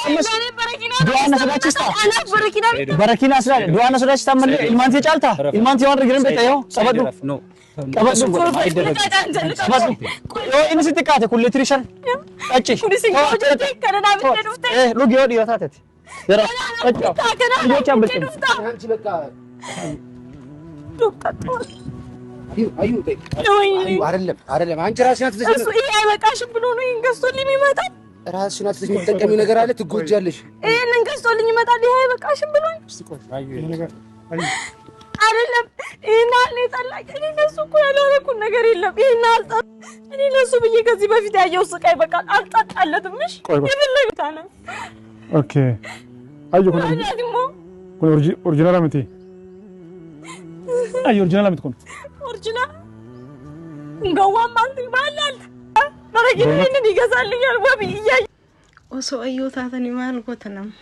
Ammas Barakinaa du'aan na sodaachista. Anaaf barakinaa bitta. Barakinaa sila du'aan na sodaachista ammallee ilmaan tee caalta. Ilmaan tee waan irra jiran beekta yoo qabadhu. No. Qabadhu. Qabadhu. Yoo inni sitti xiqqaate kun liitirii 5. Qacci. Kunis hin qabu jettee kana naa bittee dhufte. Eh dhugi yoo dhiira taateeti. Jara qacci. Kana naa Ijoochaan bittee bilchine. dhufta. አንቺ በቃ Dhukkattoo. አዩ አዩ ተይ። አዩ አይደለም አይደለም፣ አንቺ ራስሽን አትተሽ እሱ ይሄ አይበቃሽም ብሎ ነው ይሄን ገዝቶልኝ የሚመጣል። ራስሽን አትተሽ የምትጠቀሚው ነገር አለ፣ ትጎጃለሽ። ይሄንን ገዝቶልኝ ይመጣል። ይሄ አይበቃሽም ብሎ አይደለም። ይሄን አለ የጠላኝ። እኔ ለሱ እኮ ያላረኩት ነገር የለም። ይሄን አልጠ እኔ ለሱ ብዬ ከዚህ በፊት ያየው ስቃይ በቃ አልጠጣለትም። እሺ ቆይ ቆይ። የፈለጉት አለ Okay. Ayyo kun ደግሞ kun original miti. Ayyo original miti kun. ኦሪጂናል ገዋም አንተ ይባላል በረኪና ይሄንን ይገዛልኛል ወብ እያየ Osoo ayyuu taatanii maal gootan amma?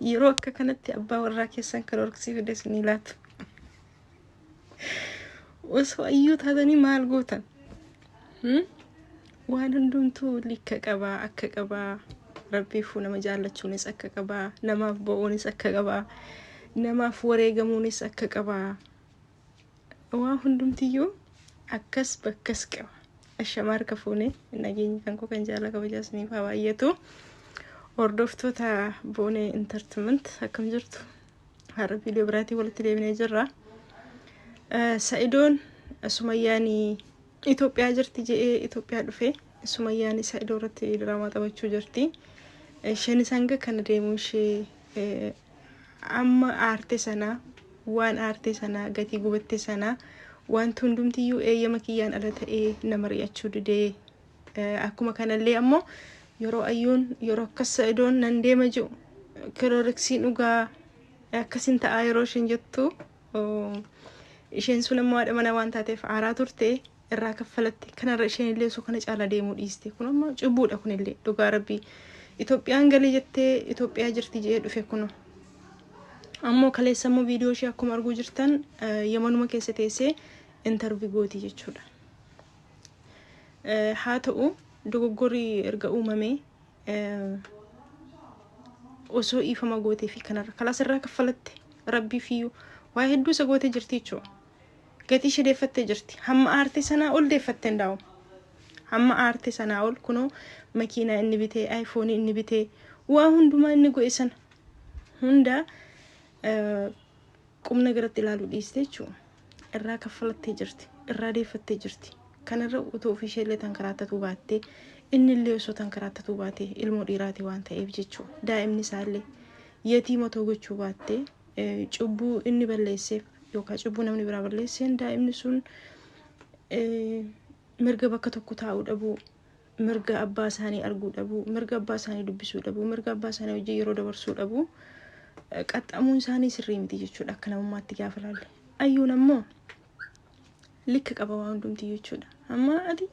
Yeroo akka kanatti abbaa warraa keessan kan horksii fide isinii laatu. Osoo ayyuu taatanii maal gootan? Waan hundumtuu likka qabaa, akka qabaa. Rabbiifuu nama jaallachuunis akka qabaa, namaaf bo'uunis akka qabaa, namaaf wareegamuunis akka qabaa. Waa hundumtiyyuu akkas bakkas qaba. Ashamaa harka fuune, nageenyi kan koo kan jaalala kabajaa isiniif haa baay'atu. Hordoftoota Boonee Entertainment, akkam jirtu? Har'a viidiyoo biraatiin walitti deebinee jirra. Sa'idoon Sumayyaan Itoophiyaa jirti jedhee Itoophiyaa dhufe. Sumayyaan Sa'idoo irratti diraamaa taphachuu jirti. Isheenis hanga kana deemuu ishee amma aarte sanaa, waan aarte sanaa, gatii gubatte sanaa, wanti hundumtiyyuu eeyyama kiyyaan ala ta'ee nama ri'achuu didee. Akkuma kanallee ammoo yeroo ayyuun yeroo akkas Sa'idoon nan deema jiru kilooriksii dhugaa akkasin ta'aa yeroo isheen jettu, isheen sun ammoo haadha mana waan taateef aaraa turte, irraa kaffalatte. Kanarra isheen illee osoo kana caala deemuu dhiiste. Kun ammoo cubbuudha. Kunillee dhugaa rabbii Itoophiyaan galee jettee Itoophiyaa jirti jedhee dhufe. Kuno ammoo kaleessa immoo viidiyoo ishee akkuma arguu jirtan Yamanuma keessa teessee interview gooti jechuudha. Haa ta'u, dogoggorri erga uumame osoo dhiifama gootee fi kanarra kalaas irraa kaffalatte, rabbii fiyyuu waa hedduu isa gootee jirti jechuudha. Gatii ishee deeffattee jirti. Hamma aartee sanaa ol deeffatte hin daa'u. Hamma aartee sanaa ol kunoo makiinaa inni bitee, aayifoonii inni bitee, waa hundumaa inni godhe sana hunda qubna garatti ilaaluu dhiiste jechuudha. Irraa kaffalattee jirti. Irraa deeffattee jirti. Kanarra otoo ofii ishee illee tankaraatatuu baattee, inni illee osoo tankaraatatuu baatee, ilmoo dhiiraati waan ta'eef jechuudha. Daa'imni isaallee yatiima otoo gochuu baattee, cubbuu inni balleesseef yookaan cubbuu namni biraa balleesseen daa'imni sun mirga bakka tokko taa'uu dhabuu, mirga abbaa isaanii arguu dhabuu, mirga abbaa isaanii dubbisuu dhabuu, mirga abbaa isaanii wajjin yeroo dabarsuu dhabuu, qaxxamuun isaanii sirrii miti jechuudha akka namummaatti gaafa ilaalle. Ayyuun ammoo likka qaba waa hundumti jechuudha. Amma ati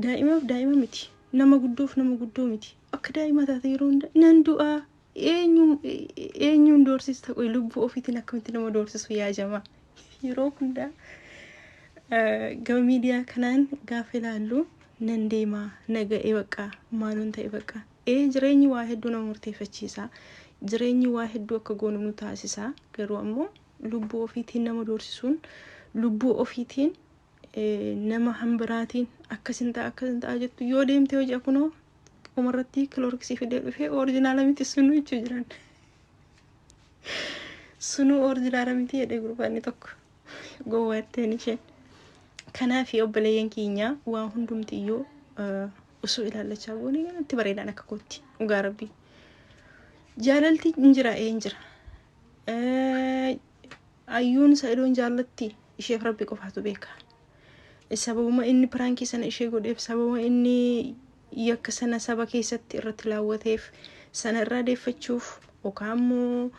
daa'imaaf daa'ima miti, nama guddoof nama guddoo miti. Akka daa'ima taate yeroo hunda nan du'aa eenyuun doorsista? Qoy, lubbuu ofiitiin akkamitti nama doorsisu yaa jamaa? Yeroo hundaa gama miidiyaa kanaan gaafa ilaallu nan deemaa naga'ee baqa maaloon ta'e baqa. Ee, jireenyi waa hedduu nama murteeffachiisa. Jireenyi waa hedduu akka goonu nu taasisa. Garuu ammoo lubbuu ofiitiin nama doorsisuun, lubbuu ofiitiin nama hambiraatiin akkasin ta'a akkasin ta'a jettu yoo deemte hojii kunoo umarratti kilooriksii fidee dhufee original miti sunuu jechuu jiran. Sunuu original miti jedhee gurbaanni tokko gowwaatteen isheen. Kanaaf obboleeyyan keenya, waa hundumtiyyuu osoo ilaallachaa goone natti bareedaan akka kootti, dhugaa rabbii. Jaalalti hin jira, ee hin jira. Ayyuun Sa'idoon jaallatti, isheef rabbi qofaatu beeka. Sababuma inni prankii sana ishee godheef, sababuma inni yakka sana saba keessatti irratti raawwateef sana irraa deeffachuuf yookaan immoo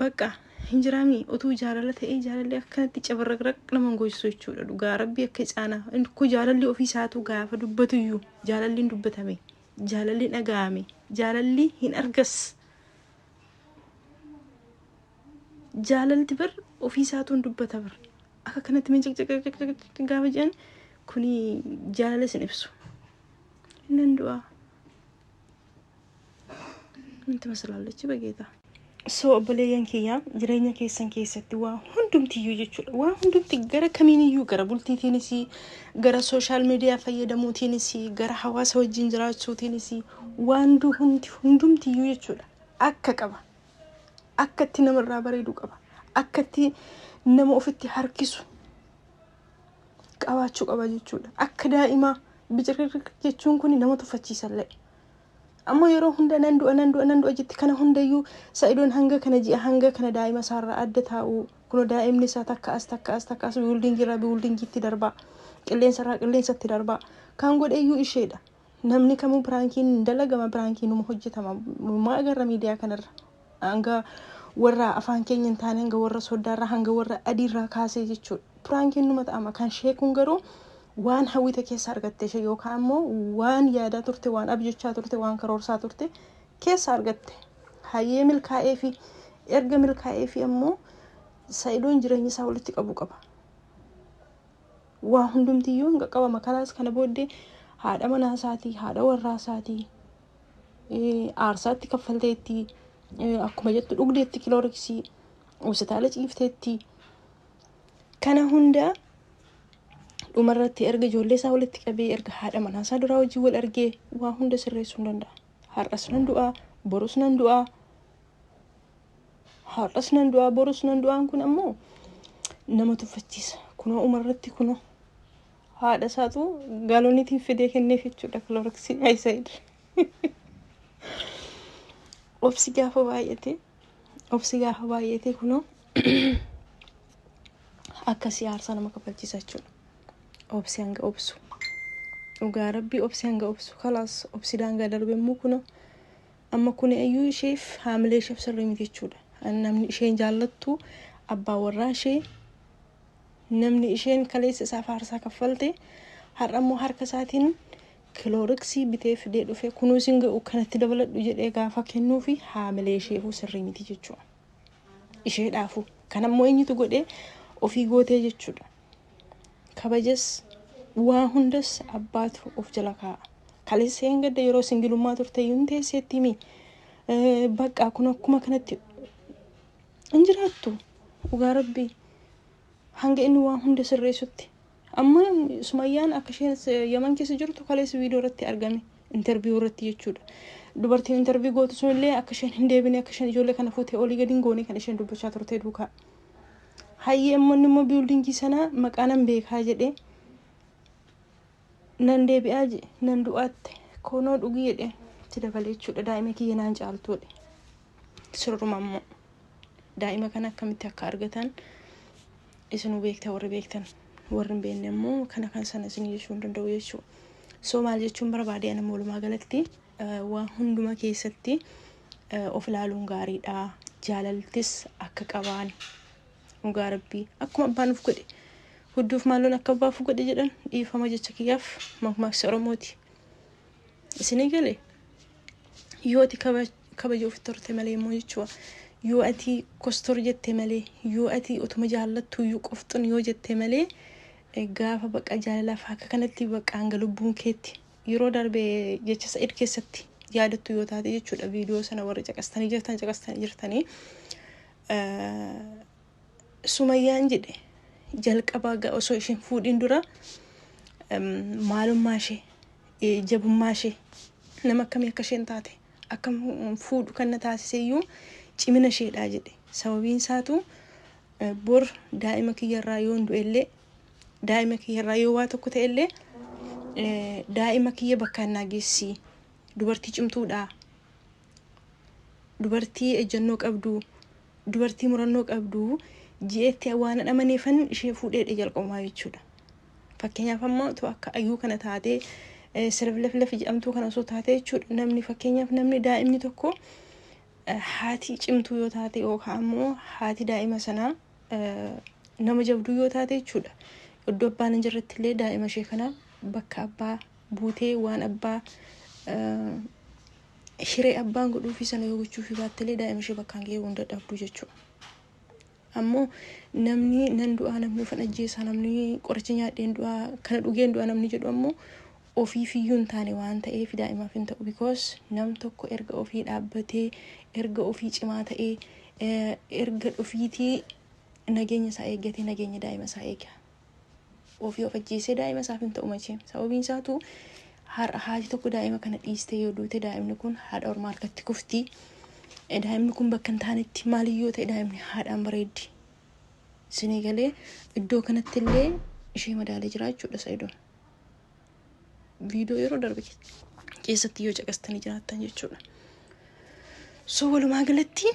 bakka hin jiraami. Utuu jaalala ta'ee jaalalli akkanatti cabarraqraq nama goosisu jechuudha, dhugaa rabbii akka icaana kun jaalalli ofii isaatu gaafa dubbatuyyuu jaalalli hin dubbatame, jaalalli dhaga'ame, jaalalli hin argas. Jaalalti bar ofii isaatu hin dubbata bar. Akka kanatti min ciqciqciqciq gaafa jedhan kuni jaalala isin ibsu. Nan du'a. ምን ትመስላለች በጌታ። So obboleeyyan kiyya, jireenya keessan keessatti waa hundumtiyyuu jechuudha. Waa hundumti gara kamiiniyyuu, gara bultiitiinis, gara social media fayyadamuutiinis, gara hawaasa wajjin jiraachuutiinis, waan hundi hundumtiyyuu jechuudha. Akka qaba. Akka itti namarraa bareedu qaba. Akka itti nama ofitti harkisu qabaachuu qaba jechuudha. Akka daa'imaa bicirriq jechuun kun nama tuffachiisallee. Amma yeroo hunda nan du'a, nan du'a, nan du'a jetti. Kana hundayyuu Sa'idoon hanga kana ji'a hanga kana daa'ima isaarraa adda taa'u, kunoo daa'imni isaa takka as, takka as, takka as, building irraa buildingiitti darbaa, qilleensarraa qilleensatti darbaa kan godheyyuu isheedha. Namni kamuu prankiin dalagama, prankiin numa hojjetama, maa agarra miidiyaa kanarra, hanga warra afaan keenya hin taane, hanga warra soddaarraa, hanga warra adiirraa kaasee jechuudha. Prankiin numa ta'ama. Kan sheekuun garuu waan hawwite keessa argatte ishee, yookaan immoo waan yaadaa turte, waan abjechaa turte, waan karoorsaa turte keessa argatte. Hayyee, milkaa'ee fi erga milkaa'ee fi ammoo Sa'idoon jireenya isaa walitti qabu qaba. Waa hundumtiyyuu hin qaqqabama. Kanaas kana booddee haadha manaa isaatii, haadha warraa isaatii aarsaatti kaffalteetti, akkuma jettu dhugdeetti, Cloroxii, hospitaala ciifteetti. Kana hundaa dhumarratti erga ijoollee isaa walitti qabee, erga haadha manaa isaa duraa wajjin wal argee, waa hunda sirreessuu hin danda'a. Har'as nan du'aa, borus nan du'aa. Har'as nan du'aa, borus nan du'aan kun ammoo nama tuffachiisa. Kunoo umarratti kunoo haadha isaatu gaaloniitiin fidee kenneef jechuudha Cloroxii Ayisaayid. Obsi gaafa baay'ate, obsi gaafa baay'ate kunoo akkasii aarsaa nama kaffalchiisa jechuudha. Obsi hanga obsu. Dhugaa Rabbii, obsi hanga obsu. Kalaas obsi daangaa darbe immoo kunoo amma kun iyyuu isheef haamilee isheef sirrii miti jechuudha. Namni isheen jaallattu, abbaa warraa ishee, namni isheen kaleessa isaaf aarsaa kaffalte, har'a immoo harka isaatiin Cloroxii bitee fidee dhufe, kunuunsi ga'u kanatti dabaladhu jedhee gaafa kennuufi, haamilee isheefuu sirrii miti jechuudha. Isheedhaafu kan ammoo eenyutu godhee? Ofii gootee jechuudha. Kabajas waa hundas abbaatu of jala kaa'a. Kaleessa hin gadda yeroo singleummaa turte iyyuu hin teesseetti himi. Bakka kun akkuma kanatti hin jiraattu, dhugaa Rabbii, hanga inni waa hunda sirreessutti. Amma Sumayyaan akka isheen Yaman keessa jirtu kaleessa viidiyoo irratti argame, interview irratti jechuudha. Dubartiin interview gootu sunillee akka isheen hin deebine, akka isheen ijoollee kana fuutee olii gadi hin goone kan isheen dubbachaa turte duukaa. Hayyee, immoo inni immoo buildingii sana maqaa nan beekaa jedhee, nan deebi'aa jedhe, nan du'aatte konoo dhugii jedhe itti dabalee jechuudha, daa'ima kiyya naan caaltuudha. Sirruma immoo daa'ima kana akkamitti akka argatan isinuu beektan, warri beektan, warri hin beekne immoo kana kan sana isin jechuu hin danda'u jechuudha. So maal jechuun barbaade, ana walumaa galatti waa hunduma keessatti of ilaaluun gaariidha. Jaalaltis akka qabaan, dhugaa Rabbii, akkuma abbaan uf godhe hudduuf maalloon akka abbaaf godhe jedhan, dhiifama jecha kiyyaaf, mammaaksa Oromooti. Isinii galee? Yoo ati kabaja ofitti horte malee immoo jechuudha. Yoo ati kostor jette malee, yoo ati utuma jaallattu iyyuu qofxun yoo jette malee, gaafa baqa jaalalaaf akka kanatti baqa hanga lubbuun keetti yeroo darbe jecha Sa'id keessatti yaadattu yoo taate jechuudha, viidiyoo sana warri caqastanii jirtan caqastanii jirtanii, Sumayyaan jedhe jalqabaa osoo isheen fuudhin dura maalummaa ishee, jabummaa ishee, nama akkamii akka isheen taate, akka fuudhu kan na taasise iyyuu cimina isheedha jedhe. Sababiin isaatu bor daa'ima kiyyarraa yoo du'ellee, daa'ima kiyyarraa yoo waa tokko ta'ellee, daa'ima kiyya bakka naa geessi, dubartii cimtuudha, dubartii ejjennoo qabdu, dubartii murannoo qabdu ji'eetti waan dhamaneefan ishee fuudheedhe jalqabumaa jechuudha. Fakkeenyaaf amma otoo akka ayyuu kana taatee, sirbilaflaf jedhamtuu kana osoo taatee jechuudha, namni fakkeenyaaf namni daa'imni tokko haati cimtuu yoo taate, yookaan ammoo haati daa'ima sanaa nama jabduu yoo taate jechuudha. Iddoo abbaan hin jirretti illee daa'ima ishee kana bakka abbaa buutee, waan abbaa hiree abbaan godhuufi sana yoo gochuufi baattelee, daa'ima ishee bakkaan gahee hunda dhabdu jechuudha. Ammoo namni nan du'aa, namni ufan ajjeesaa, namni qoricha nyaadheen du'aa, kana dhugeen du'aa namni jedhu ammoo Ofiif iyyuu hin taane waan ta'eef daa'imaaf hin ta'u. Because nam tokko erga ofii dhaabbatee, erga ofii cimaa ta'ee, erga ofiitii nageenya isaa eeggatee nageenya daa'ima isaa eega. Ofii of ajjeesee daa'ima isaaf hin ta'u machee. Sababiin isaatu har'a haati tokko daa'ima kana dhiistee yoo duute, daa'imni kun haadha ormaa harkatti kufti. Daa'imni kun bakka hin taanetti maaliyyoo ta'e daa'imni haadhaan bareeddi. Isinii galee? Iddoo kanatti illee ishee madaalee jira jechuudha Sa'idoon. Viidiyoo yeroo darbe keessatti yoo caqastanii jiraattan jechuudha. So walumaa galatti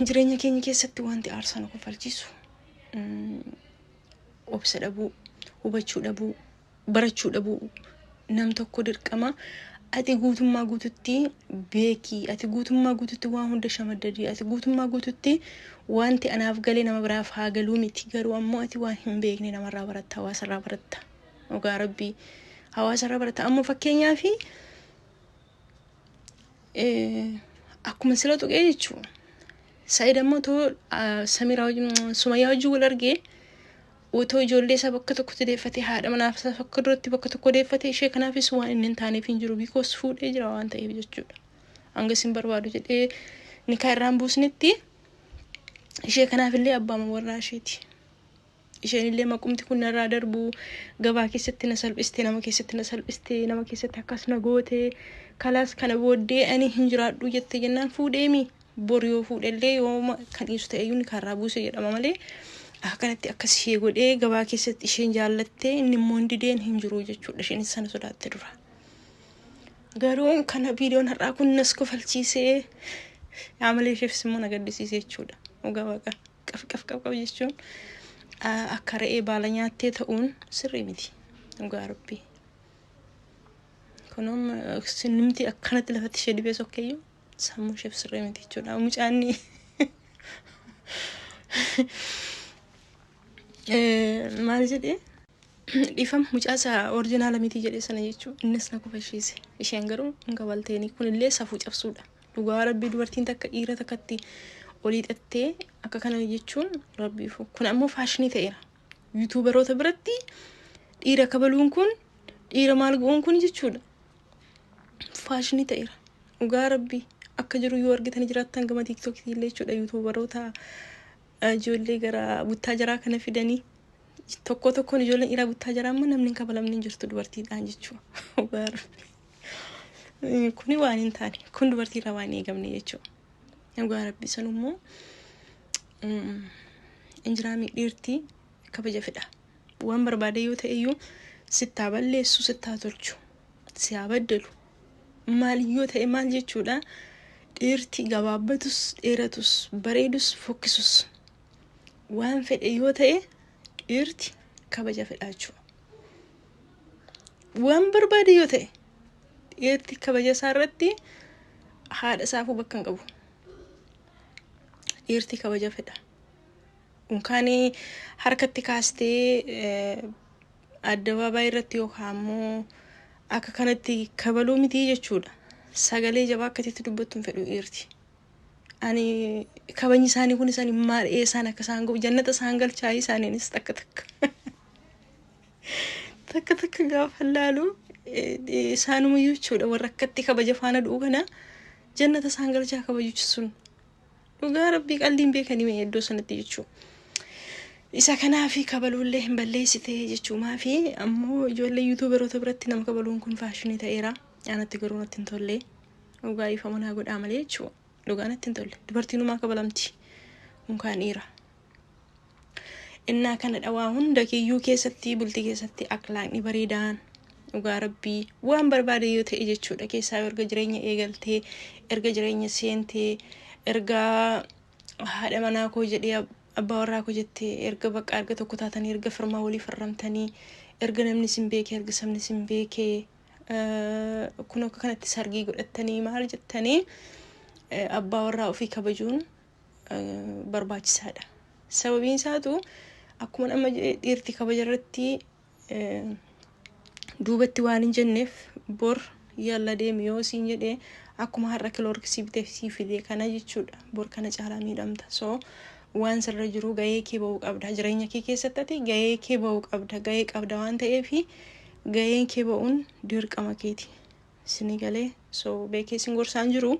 jireenya keenya keessatti wanti aarsaa nu kaffalchiisu obsa dhabuu, hubachuu dhabuu, barachuu dhabuu. Nam tokko dirqama ati guutummaa guututti beekii, ati guutummaa guututti waan hunda shamaddadii, ati guutummaa guututti wanti anaaf galee nama biraaf haa galuu miti. Garuu ammoo ati waan hin beekne namarraa baratta, hawaasarraa baratta. Dhugaa Rabbii, hawaasarraa baratta. Ammoo fakkeenyaa fi akkuma sila tuqee jechuudha. Sa'id ammoo too Samiraa Sumayyaa wajjin wal argee, otoo ijoollee isaa bakka tokkotti deeffatee, haadha manaaf isaa bakka duratti bakka tokko deeffatee, ishee kanaafis waan inni hin taaneef hin jiru, because fuudhee jira waan ta'eef jechuudha. Hanga isin barbaadu jedhee nikaa irraan buusnetti ishee kanaaf illee abbaa warraa isheeti. Isheen illee maqumti kun narraa darbu, gabaa keessatti na salphiste, nama keessatti na salphiste, nama keessatti akkas na goote, kalaas kana booddee ani hin jiraadhu jette jennaan fuudheemi. Bor yoo fuudhellee yooma kan dhiisu ta'e iyyuu nikaa buuse jedhama malee akkanatti akkas ishee godhee gabaa keessatti isheen jaallattee inni immoo hin dideen hin jiru jechuudha. Isheenis sana sodaatte dura. Garuu kana viidiyoon har'aa kun nas kofalchiisee, yaa malee isheefis immoo na gaddisiise jechuudha. Dhugaa Waaqa, qaf qaf qaf qaf jechuun akka re'ee baala nyaattee ta'uun sirrii miti. Dhugaa Rabbii. Kunuun nimti akkanatti lafatti ishee dibee sokkeeyyuu sammuu isheef sirrii miti jechuudha. Mucaanni maal jedhee, dhiifama, mucaa isaa original miti jedhee sana jechuudha. Innis na kofashiise. Isheen garuu hin kabalteeni. Kunillee safuu cabsuudha. Dhugaa Rabbii, dubartiin takka dhiira takkatti olii xattee akka kana jechuun Rabbiifu. Kun ammoo faashinii ta'eera. YouTuberoota biratti dhiira kabaluun kun, dhiira maal go'uun kun jechuudha. Faashinii ta'eera. Dhugaa Rabbii, akka jiru yoo argitanii jiraattan gama TikTokii illee jechuudha, YouTuberoota ijoollee gara buttaa jaraa kana fidanii tokko tokkoon ijoolleen dhiiraa buttaa jaraa immoo namni hin kabalamne hin jirtu dubartiidhaan jechuudha. Dhugaa Rabbii. Kuni waan hin taane, kun dubartiirraa waan hin eegamne jechuudha. Dhugaa Rabbii, sanummoo injiraamii dhiirtii kabaja fedha. Waan barbaade yoo ta'e iyyuu, sittaa balleessu, sittaa tolchu, si haa baddalu. Maal yoo ta'e maal jechuudha, dhiirti gabaabbatus dheeratus, bareedus fokkisus, waan fedhe yoo ta'e dhiirti kabaja fedha jechuudha. Waan barbaade yoo ta'e dhiirti kabaja isaa irratti haadha isaafuu bakka hin qabu. Dhiirti kabaja fedha. Unkaan harkatti kaastee addabaabaayii irratti yookaan immoo akka kanatti kabaluu miti jechuudha. Sagalee jabaa akkasitti dubbattu hin fedhu dhiirti. Ani kabajni isaanii kun isaanii maal eessaan akka isaan ga'u, jannata isaan galchaa isaaniinis takka takka. Takka takka gaafa laalu isaanumayyuu jechuudha, warra akkatti kabaja faana du'u kana jannata isaan galchaa kabajuchi sun. Dhugaa Rabbii, qalliin beekanii mee iddoo sanatti jechuudha. Isa kanaafi kabaluullee hin balleessite jechuumaa fi ammoo ijoollee YouTuberoota biratti nama kabaluun kun faashinii ta'eera. Anatti garuu natti hin tolle. Dhugaa ifa manaa godhaa malee jechuudha. Dhugaa natti hin tolle. Dubartiinumaa kabalamti. Unkaan dhiira. Innaa kana dhawaa hunda kiyyuu keessatti, bultii keessatti akhlaaqni bareedaan, dhugaa Rabbii, waan barbaade yoo ta'e jechuudha, keessaa yoo erga jireenya eegaltee, erga jireenya seentee, erga haadha manaa koo jedhee abbaa warraa koo jettee, erga bakka erga tokko taatanii, erga firmaa walii farramtanii, erga namni isin beekee, erga sabni isin beekee, kun akka kanatti sargii godhattanii maal jettanii, abbaa warraa ofii kabajuun barbaachisaadha. Sababiin isaatu akkuma nama dhiirti kabaja irratti duubatti waan hin jenneef, bor yalla deemi yoo siin jedhee, akkuma har'a kiloorksii bitee sii fide kana jechuudha. Bor kana caalaa miidhamta. So waan sirra jiru gahee kee ba'uu qabda. Jireenya kee keessatti ati gahee kee ba'uu qabda. Gahee qabda waan ta'eef Gaheen kee ba'uun dirqama keeti. Isinii galee? So beekee isin gorsaan jiru.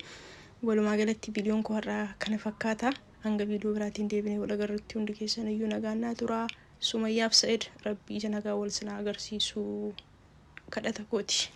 Walumaa galatti viidiyoon koo har'aa kana fakkaata. Hanga viidiyoo biraatiin deebinee wal agarrutti hundi keessan iyyuu nagaan naa turaa. Sumayyaaf Sa'id, Rabbii ija nagaa wal sinaa agarsiisu kadhata kooti.